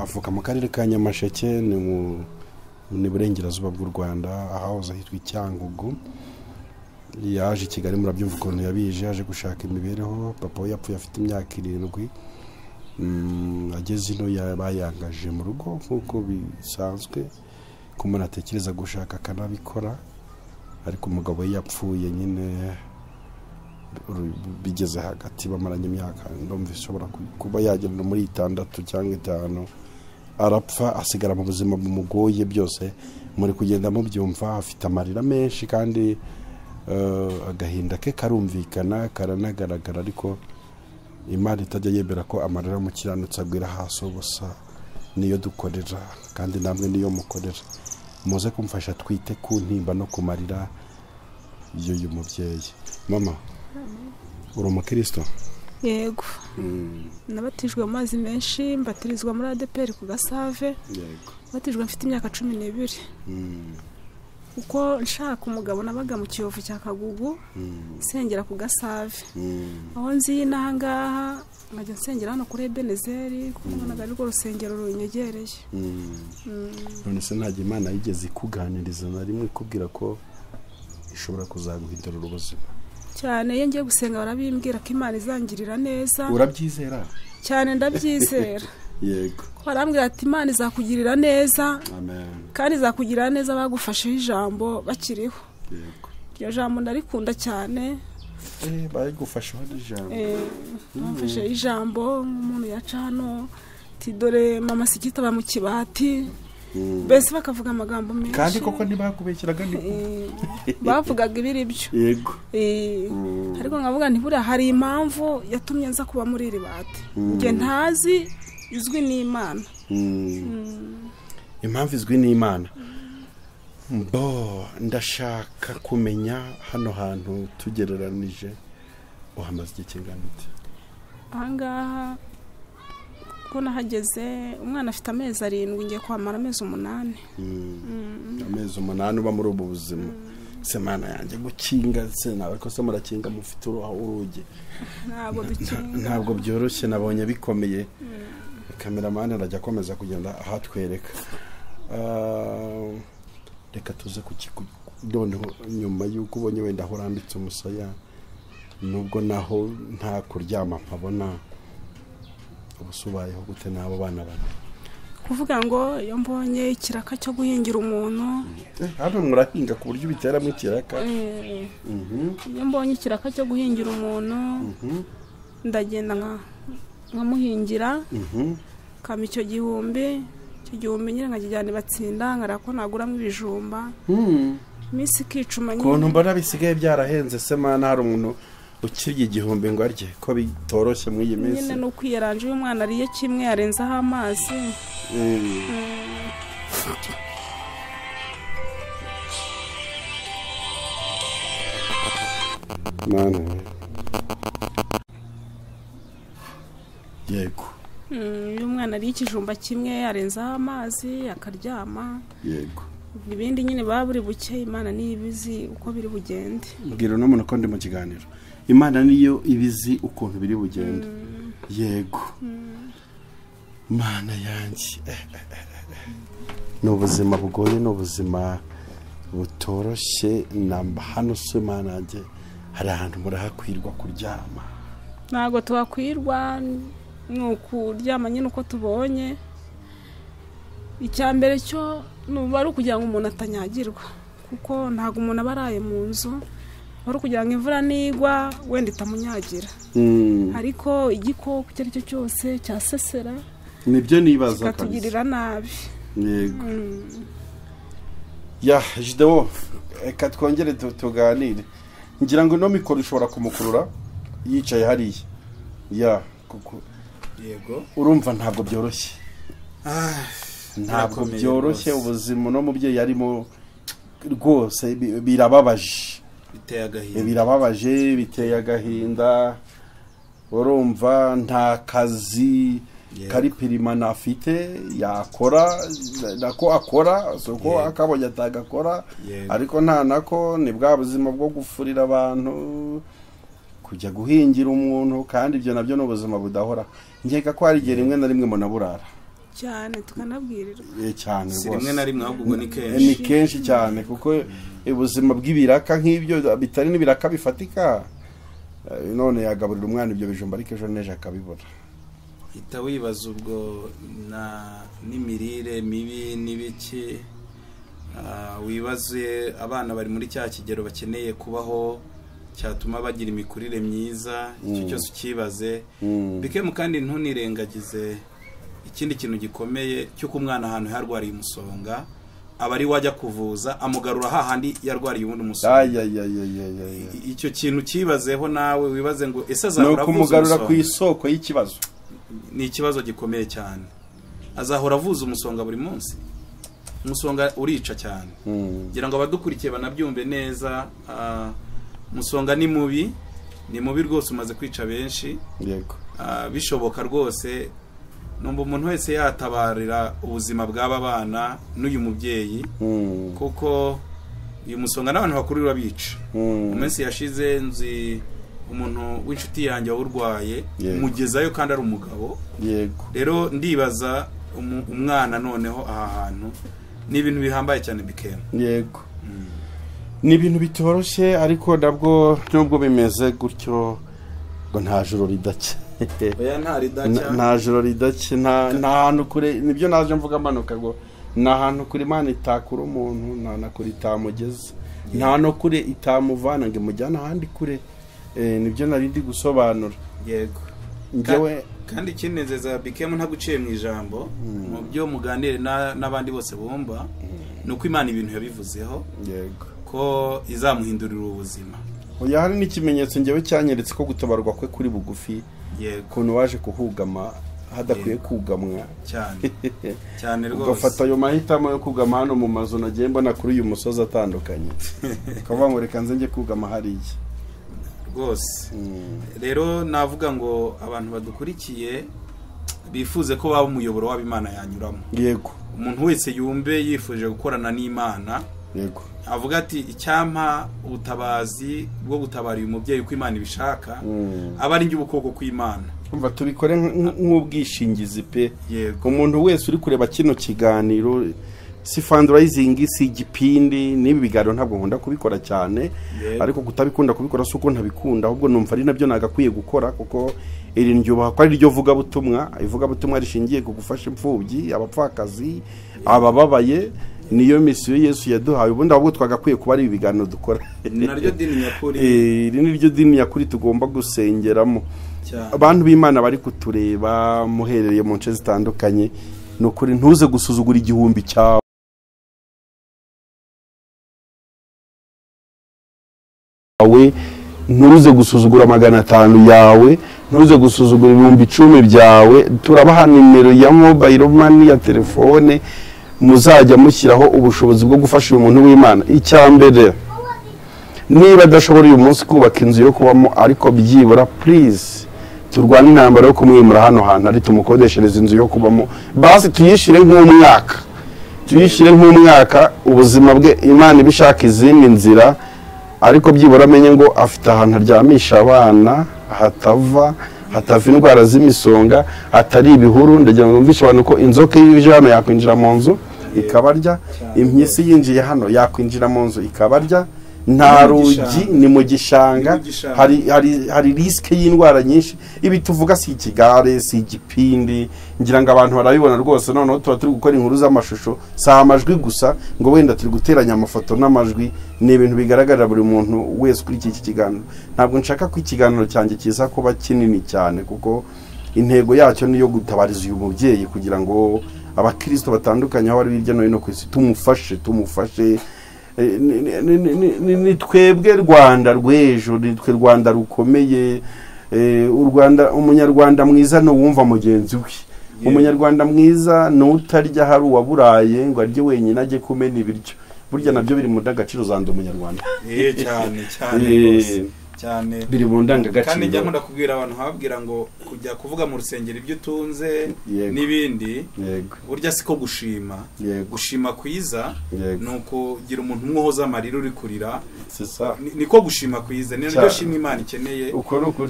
Avuka mu karere ka Nyamasheke, ni burengerazuba bw'u Rwanda, ahahoze hitwa Icyangugu. Yaje i Kigali, murabyumva ukuntu yabije, yaje gushaka imibereho. Papa we yapfuye afite imyaka 7. Ageze ino yabayangaje mu rugo nk'uko bisanzwe ko umuntu atekereza gushaka akanabikora, ariko umugabo we yapfuye nyine bigeze hagati, bamaranye imyaka ndumva ishobora kuba yagera muri 6 cyangwa 5, arapfa asigara mu buzima bumugoye. Byose muri kugenda mubyumva, afite amarira menshi kandi agahinda ke karumvikana karanagaragara, ariko Imana itajya yemera ko amarira y'umukiranutsi agwira hasi ubusa. Niyo dukorera kandi namwe niyo mukorera. Muze kumfasha twite ku ntimba no kumarira y'uyu mubyeyi. Mama, uri umukristo? Yego. Nabatijwe mu mazi menshi, mbatirizwa muri ADPR ku Gasave. Yego. Batijwe mfite imyaka 12. Kuko nshaka umugabo nabaga mu Kiyovu cya Kagugu, nsengera ku Gasave. Aho nzi n'ahangaha nkajya nsengera hano kuri Ebenezeri, kuko nabonaga ari rwo rusengero runyegereye. None se ntajya Imana yigeze ikuganiriza na rimwe ikubwira ko ishobora kuzaguhindurira ubuzima? Cyane, iyo ngiye gusenga barabimbwira ko Imana izangirira neza. Urabyizera? Cyane, ndabyizera. Yego. Ko barambwira ati Imana izakugirira neza. Amen. Kandi izakugirira neza bagufasheho ijambo bakiriho. Yego. Iryo jambo ndarikunda cyane. Bagufasheho ijambo. Bamfashe ijambo nk'umuntu yaca hano ati dore mama Sigita ba mu kibati. Mbese bakavuga amagambo menshi. Kandi koko ntibakubeshyiraga, ni bavugaga ibiri byo. Yego. Ariko nkavuga nti buriya hari impamvu yatumye nza kuba muri iri bati, njye ntazi, izwi n'Imana. Impamvu izwi n'Imana. Bo ndashaka kumenya hano hantu tugereranije Uhamaze igihe kingana ute? Ahangaha ko nahageze umwana afite amezi 7, ngiye kwamara amezi 8. Amezi 8 uba muri ubu buzima. Semana yanjye gukinga se nawe ko se murakinga mufite urugi? Ntabwo dukinga, ntabwo byoroshye, nabonye bikomeye. Cameraman arajya akomeza kugenda ahatwereka. Reka tuze noneho nyuma y'uko ubonye wenda aho urambitse umusaya, nubwo naho nta kuryama mpabona, ubusubayeho gute n'abo bana bane? Kuvuga ngo iyo mbonye ikiraka cyo guhingira umuntu, hano murahinga ku buryo ubiteramo ikiraka? Iyo mbonye ikiraka cyo guhingira umuntu, ndagenda nkamuhingira, kama icyo gihumbi, icyo gihumbi nyine nkakijyana batsinda, nkareba ko naguramo ibijumba. Iminsi ikicuma nyine. Ukuntu mbona bisigaye byarahenze se mana, hari umuntu ukirya igihumbi ngo arye ko bitoroshye muri iyi minsi? Nyine ni ukwiyaranje, iyo umwana ariye kimwe arenzaho amazi. Mana. Yego. Iyo umwana ariye ikijumba kimwe arenzaho amazi akaryama. Yego. Ibindi nyine baba buri buke, Imana niyo ibizi uko biri bugende. Mbwira uno muntu ko ndi mu kiganiro. Imana niyo ibizi ukuntu biri bugende. Yego. Mana yanjye. Ni ubuzima bugoye, ni ubuzima butoroshye. Namba hano se Mana yanjye, hari ahantu murahakwirwa kuryama? Ntabwo tuhakwirwa, ni ukuryama nyine uko tubonye. Icya mbere cyo nuba ari ukugira ngo umuntu atanyagirwa, kuko ntabwo umuntu aba araye mu nzu, ari ukugira ngo imvura nigwa wenda itamunyagira. Ariko igikoko icyo ari cyo cyose cyasesera, nibyo nibaza kabisa, kikatugirira nabi. Yego. Ya Jidewo, reka twongere tuganire. Ngira ngo ino mikoro ishobora kumukurura yicaye hariya. Ya kuko yego, urumva ntabwo byoroshye. Ntabwo byoroshye ubuzima no mubyeyi arimo rwose, birababaje, biteye agahinda, birababaje, biteye agahinda. Urumva nta kazi kari pirimana afite yakora, nako akora soko akabonye atagakora, ariko nta nako ni bwa buzima bwo gufurira abantu, kujya guhingira umuntu, kandi ibyo nabyo ni ubuzima budahora. Nkeka ko hari igihe rimwe na rimwe munaburara cyane, tukanabwirirwa cyane rwose. Rimwe na rimwe ahubwo ni kenshi, ni kenshi cyane, kuko ubuzima bw'ibiraka nk'ibyo bitari n'ibiraka bifatika. None yagaburira umwana ibyo bijumba, ariko ejo n'ejo akabibona. Hita wibaza ubwo na n'imirire mibi n'ibiki, wibaze abana bari muri cya kigero bakeneye kubaho cyatuma bagira imikurire myiza, icyo cyose ukibaze. Bikemu kandi ntunirengagize ikindi kintu gikomeye cy'uko umwana ahantu yarwariye umusonga aba ari wajya kuvuza amugarura hahandi yarwariye ubundi umusonga. Icyo kintu kibazeho nawe, wibaze ngo ese azahora avuza kumugarura ku isoko y'ikibazo? Ni ikibazo gikomeye cyane. Azahora avuza umusonga buri munsi. Umusonga urica cyane. Ngira ngo abadukurikiye banabyumve neza. Umusonga ni mubi, ni mubi rwose, umaze kwica benshi. Yego. Bishoboka rwose numva umuntu wese yatabarira ubuzima bw'aba bana n'uyu mubyeyi, kuko uyu musonga n'abantu bakuru urabica. Mu minsi yashize nzi umuntu w'inshuti yanjye wurwaye, mugezayo kandi ari umugabo. Yego. Rero ndibaza umwana noneho aha hantu ni ibintu bihambaye cyane bikema. Yego. Ni ibintu bitoroshye, ariko nabwo nubwo bimeze gutyo ngo nta joro ridacye. Oya, nta ridacya, nta joro ridacye, nta hantu kure. Nibyo naje mvuga manuka ngo nta hantu kure Imana itakura umuntu, nta na kure itamugeza, nta no kure itamuvana ngo imujyane ahandi kure. Nibyo nari ndi gusobanura. Yego. Njyewe kandi ikinezeza bikemu ntaguciye mu ijambo, mu byo muganire n'abandi bose bumva, nuko Imana ibintu yabivuzeho. Yego. Ko izamuhindurira ubuzima. Oya, hari n'ikimenyetso njyewe cyanyeretse ko gutabarwa kwe kuri bugufi. Yego. Ukuntu waje kuhugama hadakwiye kugamwa cyane cyane rwose, ugafata ayo mahitamo yo kugama hano mu mazu nagiye mbona kuri uyu musozi atandukanye, ukavuga ngo reka nze njye kugama hariya. Rwose rero navuga ngo abantu badukurikiye bifuze ko baba umuyoboro w'Imana yanyuramo. Yego. Umuntu wese yumve yifuje gukorana n'Imana. Yego. Avuga ati icyampa ubutabazi bwo gutabara uyu mubyeyi uko Imana ibishaka, aba ari njye ubukoko kw'Imana. Umva tubikore nk'ubwishingizi pe. Yego. Umuntu wese uri kureba kino kiganiro, si fundraising, si igipindi, n'ibi biganiro ntabwo nkunda kubikora cyane, ariko kutabikunda kubikora si uko ntabikunda, ahubwo numva ari nabyo nagakwiye gukora, kuko iri ndyubaha ko ari ryo vugabutumwa, ivugabutumwa rishingiye ku gufasha imfubyi, abapfakazi, abababaye. Niyo misiyo Yesu yaduhaye. Ubundi ahubwo twagakwiye kuba ari ibiganiro dukora. Naryo dini nyakuri. Iri ni ryo dini nyakuri tugomba gusengeramo. Abantu b'Imana bari kutureba muherereye mu nce zitandukanye, nukuri ntuze gusuzugura igihumbi cyawe, ntuze gusuzugura 500 yawe, ntuze gusuzugura 10,000 byawe. Turabaha nimero ya mobile money ya telefone, muzajya mushyiraho ubushobozi bwo gufasha uyu muntu w'Imana. Icyambere, niba adashobora uyu munsi kubaka inzu yo kubamo, ariko byibura please turwane intambara yo kumwimura hano hantu ari, tumukodeshereza inzu yo kubamo, basi tuyishyire nk'umwaka, tuyishyire nk'umwaka, ubuzima bwe Imana ibishaka izindi nzira, ariko byibura amenye ngo afite ahantu aryamisha abana hatava indwara z'imisonga, atari ibihuru. Ndagira ngo numvishe abantu ko inzoka iyo hano yakwinjira mu nzu ikabarya, impyisi yinjiye hano yakwinjira mu nzu ikabarya, nta rugi, ni mu gishanga, hari risike y'indwara nyinshi. Ibi tuvuga si ikigare, si igipindi, ngira ngo abantu barabibona rwose. Noneho tuba turi gukora inkuru z'amashusho, si amajwi gusa ngo wenda turi guteranya amafoto n'amajwi, ni ibintu bigaragarira buri muntu wese kuri iki kiganiro. Ntabwo nshaka ko ikiganiro cyanjye kiza kuba kinini cyane, kuko intego yacyo ni iyo gutabariza uyu mubyeyi kugira ngo abakristo batandukanye aho bari hirya no hino ku isi tumufashe. Ni twebwe Rwanda rw'ejo, ni twe Rwanda rukomeye. U Rwanda, umunyarwanda mwiza ni uwumva mugenzi we, umunyarwanda mwiza ni utarya hari uwaburaye ngo arye wenyine ajye kumena ibiryo. Burya nabyo biri mu ndangagaciro za ndi umunyarwanda. Cyane cyane rwose, cyane biri mu ndangagaciro. Kandi njya nkunda kubwira abantu, nkababwira ngo kujya kuvuga mu rusengero ibyo utunze n'ibindi, burya siko gushima. Gushima kwiza ni ukugira umuntu umwe uhoza amarira uri kurira, niko gushima kwiza, ni naryo shimwe Imana ikeneye,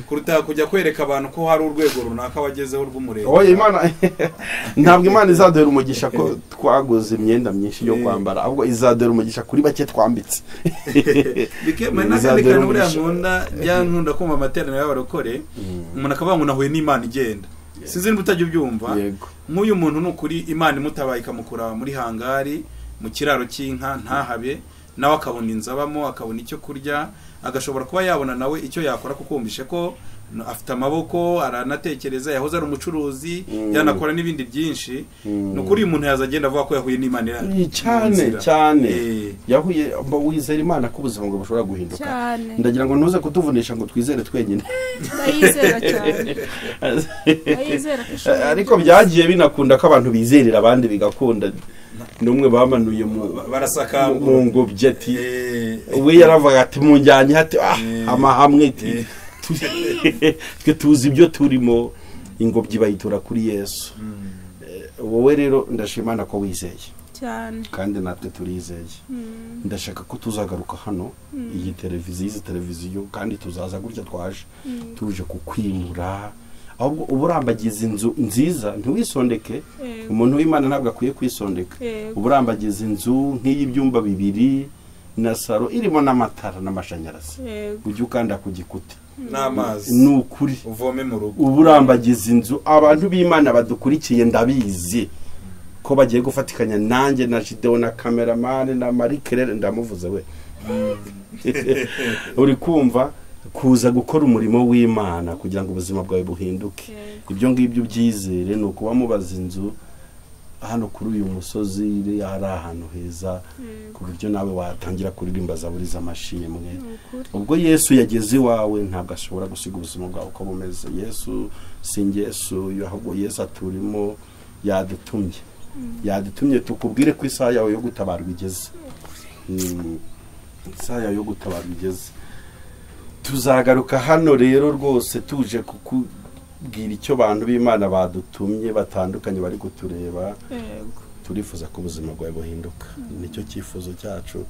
kuruta kujya kwereka abantu ko hari urwego runaka wagezeho rw'umurenge. Oya, Imana ntabwo Imana izaduhera umugisha ko twaguze imyenda myinshi yo kwambara, ahubwo izaduhera umugisha kuri bake twambitse. N'akandi kantu buriya nkunda, njya nkunda kumva amateraniro y'abarokore, umuntu akavuga ngo nahuye n'Imana igenda. Sinzi niba utajya ubyumva. Nk'uyu muntu ni ukuri Imana imutabaye ikamukura muri hangari mu kiraro cy'inka ntahabe, nawe akabona inzu abamo, akabona icyo kurya, agashobora kuba yabona nawe icyo yakora, kuko wumvishe ko afite amaboko, aranatekereza, yahoze ari umucuruzi, yanakora n'ibindi byinshi. Ni ukuri uyu muntu yaza agenda avuga ko yahuye n'Imana cyane cyane. Yahuye, wizera Imana ko ubuzima bwawe bushobora guhinduka. Ndagira ngo ntuze kutuvunisha ngo twizere twenyine. Ndayizera cyane. Ndayizera ko ariko byagiye binakunda ko abantu bizerera abandi bigakunda. Numwe bamanuye mu barasakambura mu ngobyi ati we yaravuga ati munjyanye ati amahamwe ati twe tuzi ibyo turimo, ingobyi bayitura kuri Yesu. Wowe rero ndashimana ko wizeye cyane, kandi natwe turizeye. Ndashaka ko tuzagaruka hano iyi televiziyo, izi televiziyo, kandi tuzaza gutya twaje tuje kukwimura. Ahubwo uburambagiza inzu nziza, ntiwisondeke. Umuntu w'Imana ntabwo akwiye kwisondeka. Uburambagiza inzu nk'iy'ibyumba 2 na saro irimo n'amatara n'amashanyarazi, ujye ukanda ku gikuta n'amazi, ni ukuri uvome mu rugo. Uburambagiza inzu. Abantu b'Imana badukurikiye ndabizi ko bagiye gufatikanya nanjye na Gideon na cameraman na Marie Claire, ndamuvuze we. Uri kumva kuza gukora umurimo w'Imana kugira ngo ubuzima bwawe buhinduke. Ibyo ngibyo byizere ni ukuba mubaza inzu hano kuri uyu musozi, hari ahantu heza ku buryo nawe watangira kuririmba zaburi z'amashimwe. Ubwo Yesu yageze iwawe ntabwo ashobora gusiga ubuzima bwawe uko bumeze. Yesu si Yesu, ahubwo Yesu aturimo, yadutumye. Yadutumye tukubwire ko isaha yawe yo gutabarwa igeze. Isaha yawe yo gutabarwa igeze. Tuzagaruka hano rero rwose tuje kukubwira icyo bantu b'Imana badutumye batandukanye bari kutureba. Yego. Turifuza ko ubuzima bwawe buhinduka, nicyo cyifuzo cyacu,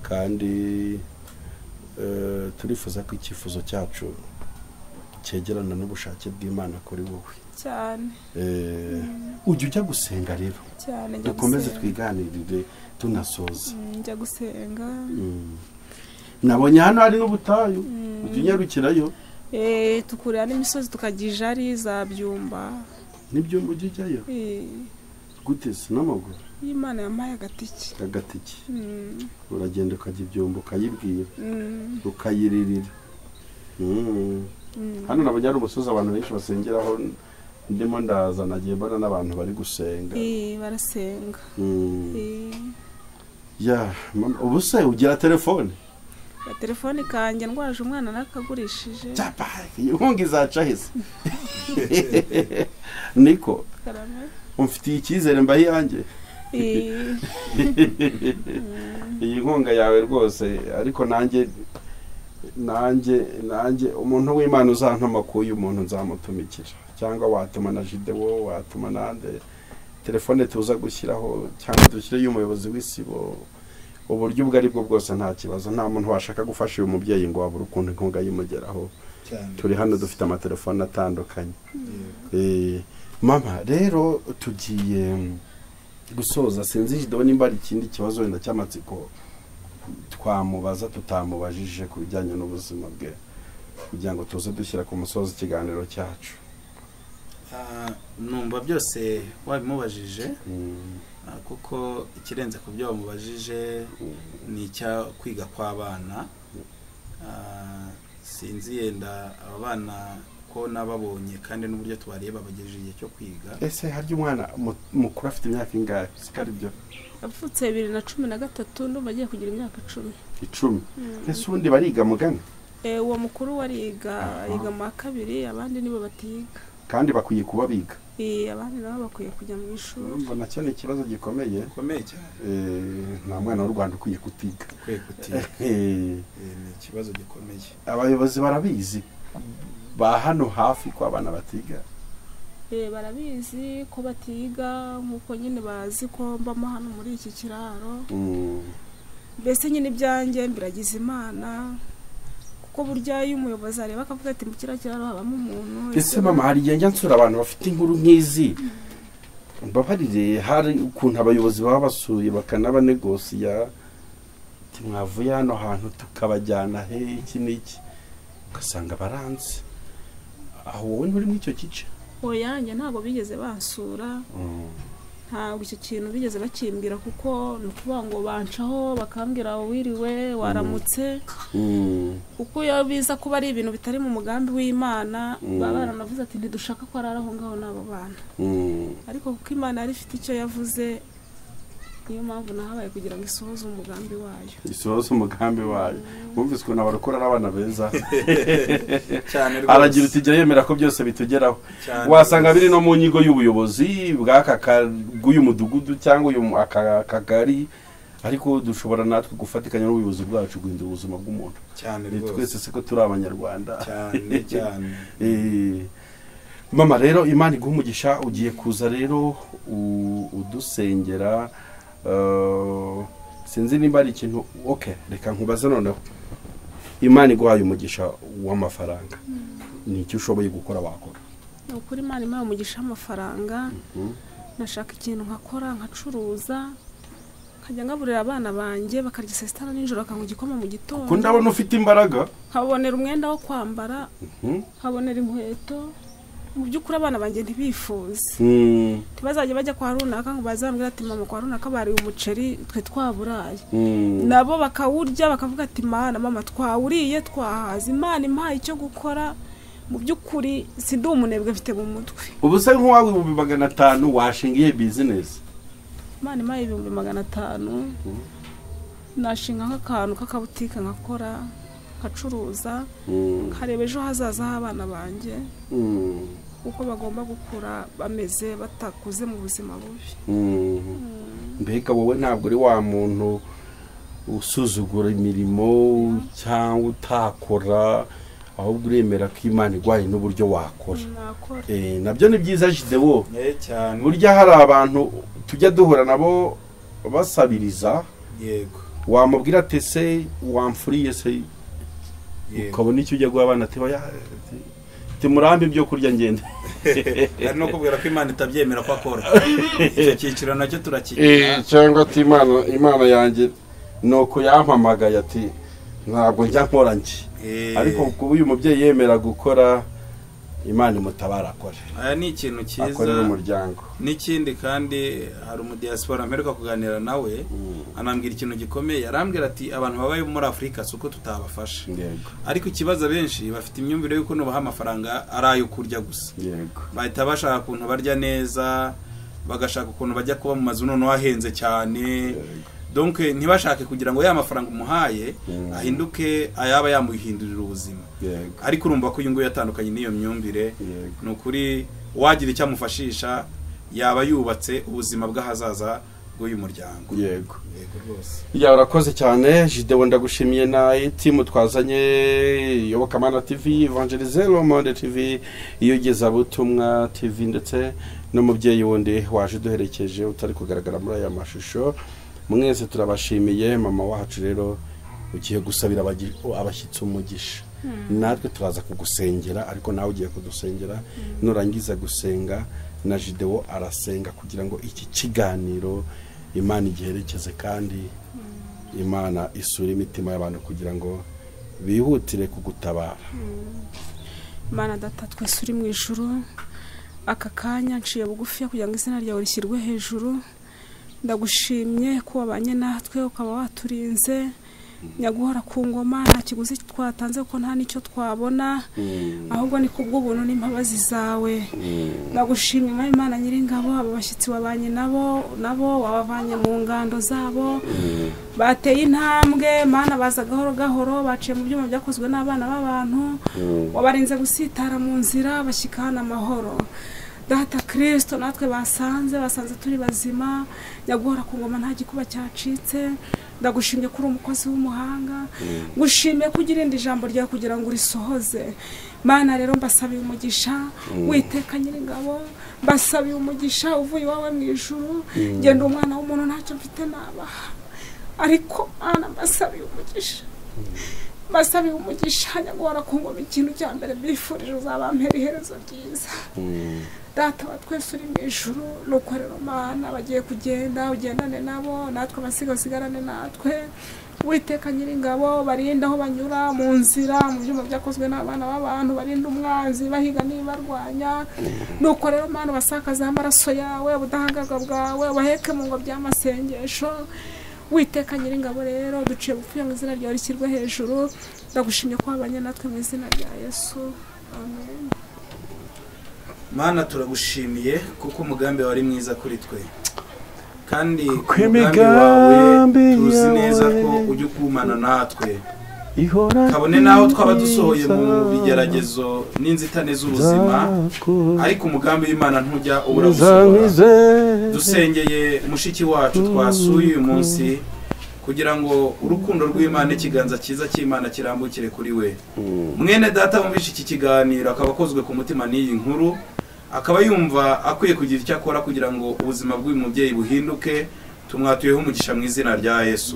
kandi turifuza ko icyifuzo cyacu cyegerana n'ubushake bw'Imana kuri wowe cyane. Ujya ujya gusenga rero cyane, dukomeze twiganirire tunasoza. Njya gusenga. Nabonye hano hari n'ubutayu, ujya unyarukirayo? Tukurira n'imisozi tukajya Ijari za Byumba. N'ibyumba ujya ujyayo? Gute se n'amaguru? Imana yampaye agatike. Agatike. Uragenda ukajya Ibyumba ukayibwira, ukayiririra. Hano nabonye hari umusozi abantu benshi basengeraho, ndimo ndaza nagiye mbona n'abantu bari gusenga. Barasenga. Ya, ubu se ugira telefone? Telefone kanjye ndwaje umwana nakagurishije. Cyapa, inkunga izaca hese. Niko. Umfitiye icyizere mbahe yanjye. Iyi nkunga yawe rwose, ariko nanjye umuntu w'Imana uzantuma kuyu umuntu nzamutumikira, cyangwa watuma na Jidewo, watuma nande telefone tuza gushyiraho, cyangwa dushyire y'umuyobozi w'isibo, uburyo ubwo ari bwo bwose nta kibazo. Nta muntu washaka gufasha uyu mubyeyi ngo wabure ukuntu inkunga yimugeraho. Turi hano dufite amatelefone atandukanye. Mama rero tugiye gusoza, sinzi Jidewo nimba ari ikindi kibazo wenda cy'amatsiko twamubaza tutamubajije ku bijyanye n'ubuzima bwe, kugira ngo tuze dushyira ku musozi ikiganiro cyacu. Numva byose wabimubajije, kuko ikirenze ku byo wamubajije ni icya kwiga kw'abana. Sinzi yenda aba bana ko nababonye kandi n'uburyo tubareba bagejeje igihe cyo kwiga. Ese harya umwana mukuru afite imyaka ingahe? Sikari byo avutse 2013, ndumva agiye kugira imyaka 10. 10. Ese ubundi bariga mugana? Uwo mukuru wariga, yiga mu wa kabiri, abandi nibo batiga. Kandi bakwiye kuba biga. Abandi nabo bakwiye kujya mu ishuri. Urumva nacyo ni ikibazo gikomeye. Gikomeye cyane. Nta mwana w'u Rwanda ukwiye kutiga. Ukwiye kutiga. Ni ikibazo gikomeye. Abayobozi barabizi ba hano hafi ko abana batiga. Barabizi ko batiga, nkuko nyine bazi ko mbamo hano muri iki kiraro. Mbese nyine ibyanjye mbiragize Imana, kuko burya iyo umuyobozi areba akavuga ati mu kiriya kiraro habamo umuntu. Ese mama, hari igihe njya nsura abantu bafite inkuru nk'izi, mbabarire, hari ukuntu abayobozi baba basuye bakanabanegosiya, ati mwavuye hano hantu tukabajyana he iki n'iki, ugasanga baranze. Aho wowe nturi muri icyo gice? Oya, njye ntabwo bigeze bansura, ntabwo icyo kintu bigeze bakimbwira, kuko ni ukuvuga ngo bancaho bakambwira wiriwe waramutse, kuko iyo biza kuba ari ibintu bitari mu mugambi w'Imana baba baranavuze ati ntidushaka ko arara aho ngaho n'abo bana. Ariko kuko Imana yari ifite icyo yavuze, niyo mpamvu nahabaye kugira ngo isohoze umugambi wayo. Isohoze umugambi wayo. Wumvise ukuntu abarokora ari abana beza cyane rwose. Aragira uti jya yemera ko byose bitugeraho. Wasanga biri no mu nyigo y'ubuyobozi bw'aka bw'uyu mudugudu cyangwa uyu akagari, ariko dushobora natwe gufatikanya n'ubuyobozi bwacu guhindura ubuzima bw'umuntu. Cyane rwose. Twese siko turi abanyarwanda. Cyane cyane. Mama rero Imana iguhe umugisha, ugiye kuza rero udusengera. Sinzi nimba ari ikintu. Okay, reka nkubaze noneho. Imana iguhaye umugisha w'amafaranga, ni icyo ushoboye gukora wakora? Ni ukuri Imana impaye umugisha w'amafaranga, nashaka ikintu nkakora, nkacuruza, nkajya ngaburira abana banjye bakarya saa sita na nijoro, bakanywa igikoma mu gitondo. Kuko ndabona ufite imbaraga. Nkabonera umwenda wo kwambara, nkabonera inkweto. Mu by'ukuri abana banjye ntibifuze, ntibazajya bajya kwa runaka ngo bazambwira ati mama kwa runaka bariye umuceri twe twaburaye, nabo bakawurya bakavuga ati mana mama twawuriye twahaze. Imana impaye icyo gukora, mu by'ukuri si ndi umunebwe mfite mu mutwe. Ubu se nk'uwawe 500,000 washinga iyihe bizinesi? Imana impaye 500,000 nashinga nk'akantu k'akabutike nkakora, nkacuruza, nkareba ejo hazaza h'abana banjye, kuko bagomba gukura bameze batakuze mu buzima bubi. Mbega wowe ntabwo uri wa muntu usuzugura imirimo cyangwa utakora, ahubwo uremera ko Imana igwaye n'uburyo wakora. Nabyo ni byiza Jidewo. Cyane. Burya hari abantu tujya duhura nabo basabiriza. Yego. Wamubwira ati se wamfuriye se, ukabona icyo ujya guha abana ati oya, timurambe ibyo kurya ngende. Hari no kubwira ko Imana itabyemera ko akora. Icyo cyiciro nacyo turakigira. Cyangwa ati Imana yanjye nuko yampamagaye ati ntabwo njya nkora njye. Ariko kuba uyu mubyeyi yemera gukora, Imana imutabara akore. Aya ni ikintu cyiza akorera umuryango. N'ikindi kandi hari umudiaspora mperuka kuganira nawe, anambwira ikintu gikomeye. Arambwira ati abantu babaye muri Afurika si uko tutabafasha, ariko ikibazo abenshi bafite imyumvire y'uko nubaha amafaranga ari ayo kurya gusa. Bahita bashaka ukuntu barya neza, bagashaka ukuntu bajya kuba mu mazu noneho ahenze cyane. Donc ntibashake kugira ngo ya mafaranga umuhaye ahinduke ayaba yamuhindurira ubuzima. Ariko urumva ko uyu nguyu yatandukanye n'iyo myumvire. Ni ukuri wagira icyo amufashisha yaba yubatse ubuzima bw'ahazaza bw'uyu muryango. Yego. Yego rwose. Ya, urakoze cyane Jidewo, ndagushimiye na team twazanye, Iyobokamana TV, Evangelize Le Monde TV, Iyogezabutumwa TV, ndetse n'umubyeyi wundi waje duherekeje utari kugaragara muri aya mashusho. Mwese turabashimiye. Mama wacu rero ugiye gusabira abashyitsi umugisha, natwe turaza kugusengera, ariko nawe ugiye kudusengera. Nurangiza gusenga na Jidewo arasenga kugira ngo iki kiganiro Imana igiherekeze, kandi Imana isure imitima y'abantu kugira ngo bihutire kugutabara. Imana Data twese uri mu ijuru, aka kanya nciye bugufi kugira ngo izina ryawe rishyirwe hejuru. Ndagushimye ko wabanye natwe ukaba waturinze nyaguhora ku ngoma, nta kiguzi twatanze kuko nta nicyo twabona, ahubwo ni kubw'ubuntu n'imbabazi zawe. Ndagushimye Mwami Imana Nyiringabo, aba bashyitsi wabanye nabo wabavanye mu ngando zabo, bateye intambwe Mana, baza gahoro gahoro, baciye mu byuma byakozwe n'abana b'abantu, wabarinze gusitara mu nzira, bashyika hano amahoro. Data Kristo, natwe basanze turi bazima, nyaguhora ku ngoma nta gikuba cyacitse. Ndagushimye kuri umukozi w'umuhanga, ngushimye kugira indi jambo ryawe kugira ngo urisohoze. Mana rero mbasabiye umugisha, witeka Nyiringabo, mbasabiye umugisha uvuye iwawe mu ijuru. Ngenda umwana w'umuntu ntacyo mfite nabaha, ariko Mana mbasabiye umugisha, mbasabiye umugisha nyaguhora ku ngoma. Ikintu cya mbere mbifurije uzabampera iherezo ryiza. Data wa twese uri mu ijuru, nuko rero Mana bagiye kugenda ugendane nabo, natwe abasigaye natwe. Uwiteka Nyiringabo, barinda aho banyura mu nzira, mu byuma byakozwe n'abana b'abantu, barinda umwanzi bahiga nibarwanya. Nuko rero Mana basakaza amaraso yawe, ubudahangarwa bwawe, baheke mu ngo by'amasengesho. Uwiteka Nyiringabo rero duciye bugufi mu izina ryawe rishyirwe hejuru. Ndagushimye ko wabanye natwe mu izina rya Yesu, amen. Mana turagushimiye kuko umugambi wari mwiza kuri twe, kandi umugambi wawe tuzi neza ko ujya ukumana natwe, kabone naho twaba dusohoye mu bigeragezo n'inzitane z'ubuzima, ariko umugambi w'Imana ntujya ubura gusohora. Dusengeye mushiki wacu twasuye uyu munsi kugira ngo urukundo rw'Imana, ikiganza cyiza cy'Imana kirambukire kuri we. Mwene data wumvishe iki kiganiro akaba akozwe ku mutima n'iyi nkuru, akaba yumva akwiye kugira icyo akora kugira ngo ubuzima bw'uyu mubyeyi buhinduke, tumwatuyeho umugisha mu izina rya Yesu.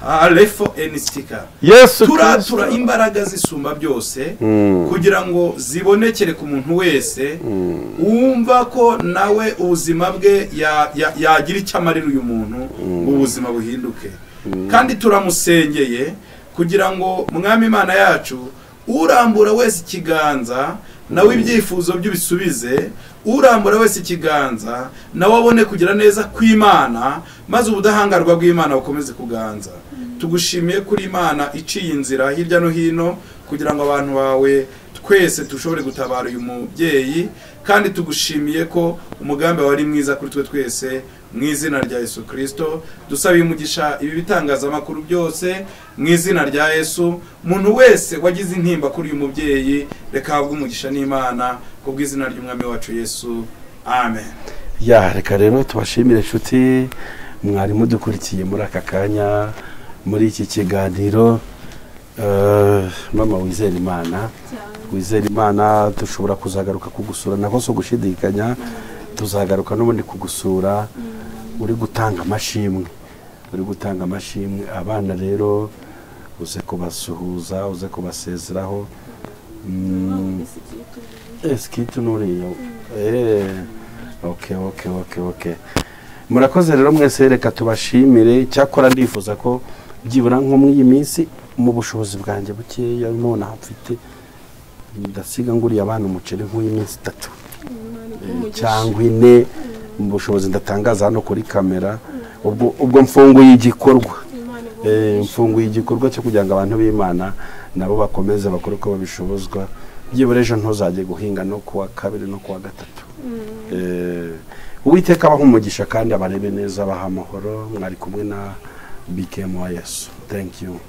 Alefo enistika. Yesu turatura imbaraga zisumba byose kugira ngo zibonekere ku muntu wese wumva ko nawe ubuzima bwe yagira icyo amarira uyu muntu, ubuzima buhinduke. Kandi turamusengeye kugira ngo Mwami Imana yacu, urambura wese ikiganza nawe ibyifuzo by'ubisubize, urambura wese ikiganza nawe abone kugira neza kw'Imana, maze ubudahangarwa bw'Imana bukomeze kuganza. Tugushimiye kuri Imana iciye inzira hirya no hino kugira ngo abantu bawe twese dushobore gutabara uyu mubyeyi, kandi tugushimiye ko umugambi wawe ari mwiza kuri twe twese mu izina rya Yesu Kristo. Dusabiye umugisha ibi bitangazamakuru byose mu izina rya Yesu. Umuntu wese wagize intimba kuri uyu mubyeyi, reka ahabwe umugisha n'Imana kubw'izina ry'Umwami wacu Yesu, amen. Ya, reka rero tubashimire inshuti mwari mudukurikiye muri aka kanya. Muri iki kiganiro, mama wizera Imana, wizera Imana, dushobora kuzagaruka kugusura, nako si ugushidikanya, tuzagaruka n'ubundi kugusura uri gutanga amashimwe, uri gutanga amashimwe. Abana rero uze kubasuhuza, uze kubasezeraho. Sikitu nuriya. Okay, murakoze rero mwese, reka tubashimire. Cyakora ndifuza ko byibura nko muri iyi minsi, mu bushobozi bwanjye bukeya nonaha mfite, ndasiga nguriye abana umuceri nk'uw'iminsi 3 cyangwa 4, mu bushobozi ndatangaza hano kuri kamera. Ubwo mfunguye igikorwa, mfunguye igikorwa cyo kugira ngo abantu b'Imana nabo bakomeze bakore uko babishobozwa. Byibura ejo ntuzajye guhinga, no kuwa kabiri no kuwa gatatu. Uwiteka abaha umugisha kandi abarebe neza, abaha amahoro. Mwari kumwe na BKM wa Yesu. Thank you.